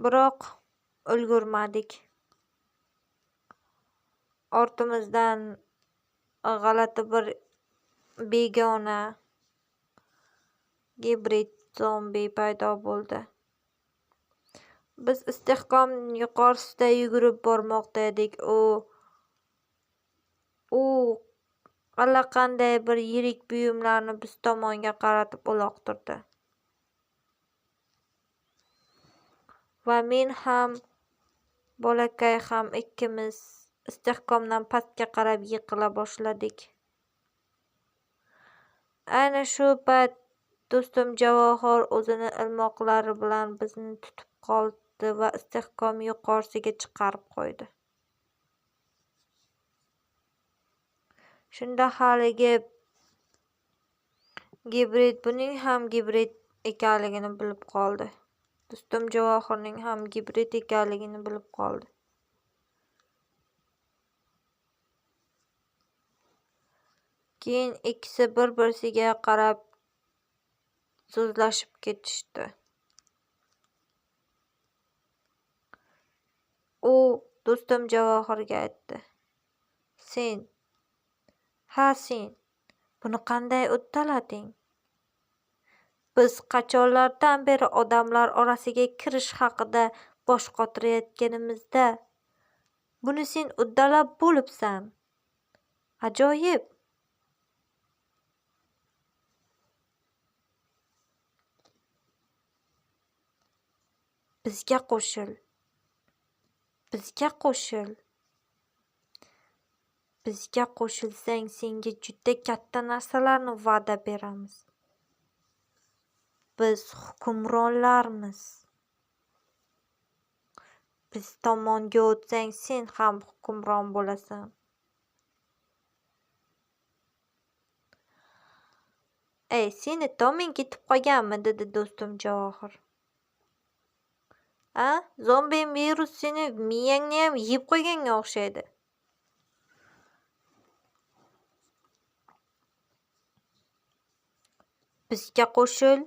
Biroq ulgurmadik. Ortimizdan g'alati bir begona gibrid zombi paydo bo'ldi. Biz istehkom yuqorisida yugurib bormoqda edik. U allaqanday bir yirik buyumlarni biz tomonga qaratib uloqtirdi. Va men ham, bolakay ham ikkimiz istehkomdan pastga qarab yiqila boshladik. Ayni shu payt do'stim Javohir o'zini ilmoqlari bilan bizni tutib qoldi va istehkom yuqorisiga chiqarib qo'ydi. Shunda haligi gibrid buning ham gibrid ekanligini bilib qoldi. Do'stim Javohirning ham gibrid ekanligini bilib qoldi. Keyin ikkisi bir-birisiga qarab so'zlashib ketishdi. U do'stim Javohirga aytdi: "Sen, ha sen, buni qanday uddalading? Biz qachonlardan beri odamlar orasiga kirish haqida bosh qotirayotganimizda, buni sen uddalab bo'libsan. Ajoyib! Bizga qo'shil. Bizga qo'shil. Bizga qo'shilsang, senga juda katta narsalarni va'da beramiz. Biz hukmronlarmiz. Biz tomonga o'tsang, sen ham hukmron bo'lasan. Ey, seni toming ketib qolganmi?" dedi do'stim Javohir. A, zombi virus seni miyangniyam yeb qo'yganga o'xshaydi. Bizga qo'shil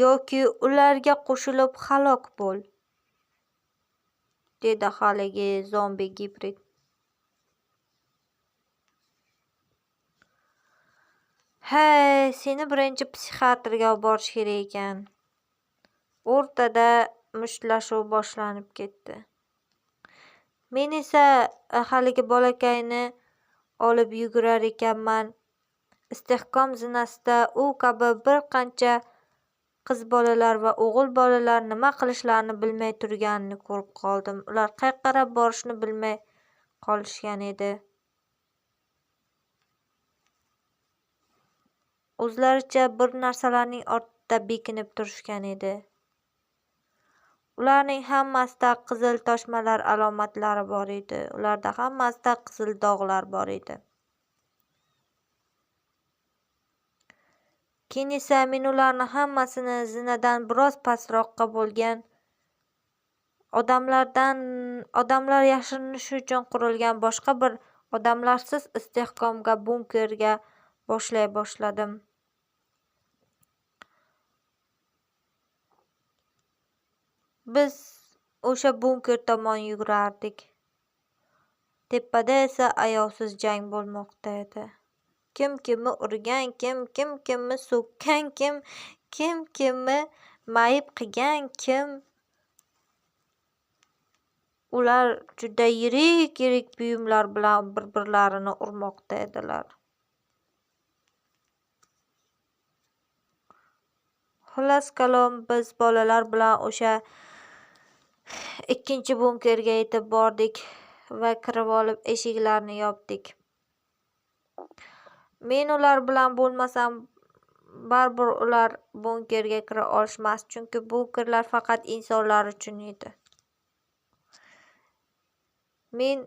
yoki ularga qo'shilib halok bo'l, dedi haligi zombi gibrid. Hay, seni birinchi psixiatrga olib borish kerak ekan. O'rtada mushtlashuv boshlanib ketdi. Men esa haligi bolakayni olib yugurar ekanman. Istehkom zinasida u kabi bir qancha qiz bolalar va o'g'il bolalar nima qilishlarini bilmay turganini ko'rib qoldim. Ular qayerga qarab borishni bilmay qolishgan edi. O'zlaricha bir narsalarning ortida bekinib turishgan edi. Ularning hammasida qizil toshmalar alomatlari bor edi. Ularda hammasida qizil dog'lar bor edi. Keyin esa men ularni hammasini zinadan biroz pastroqqa bo'lgan odamlar yashirinishi uchun qurilgan boshqa bir odamlarsiz istehkomga, bunkerga boshlay boshladim. Biz o'sha bunker tomon yugurardik. Tepada esa ayovsiz jang bo'lmoqda edi. Kim kimni urgan, kim kimni so'kkan, kim kimni mayib qilgan, kim. Ular juda yirik-yirik buyumlar bilan bir-birlarini urmoqda edilar. Xullas kalom, biz bolalar bilan o'sha ikkinchi bunkerga yetib bordik va kirib olib eshiklarni yopdik. Men ular bilan bo'lmasam, baribir ular bunkerga kira olishmas, chunki bunkerlar faqat insonlar uchun edi. Men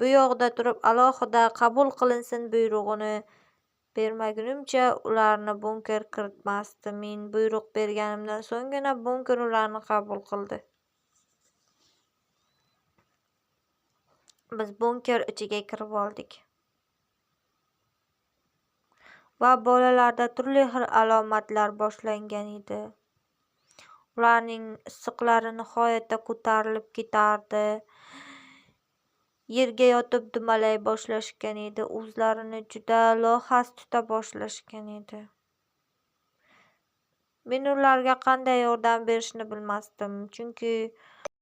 bu yoqda turib alohida qabul qilinsin buyrug'ini bermagunimcha ularni bunker kiritmasdi. Men buyruq berganimdan so'nggina bunker ularni qabul qildi. Biz bunker ichiga kirib oldik. Va bolalarda turli xil alomatlar boshlangan edi. Ularning issiqlari nihoyatda ko'tarilib ketardi. Yerga yotib dumalay boshlashgan edi, o'zlarini juda lohas tuta boshlashgan edi. Men ularga qanday yordam berishni bilmasdim, chunki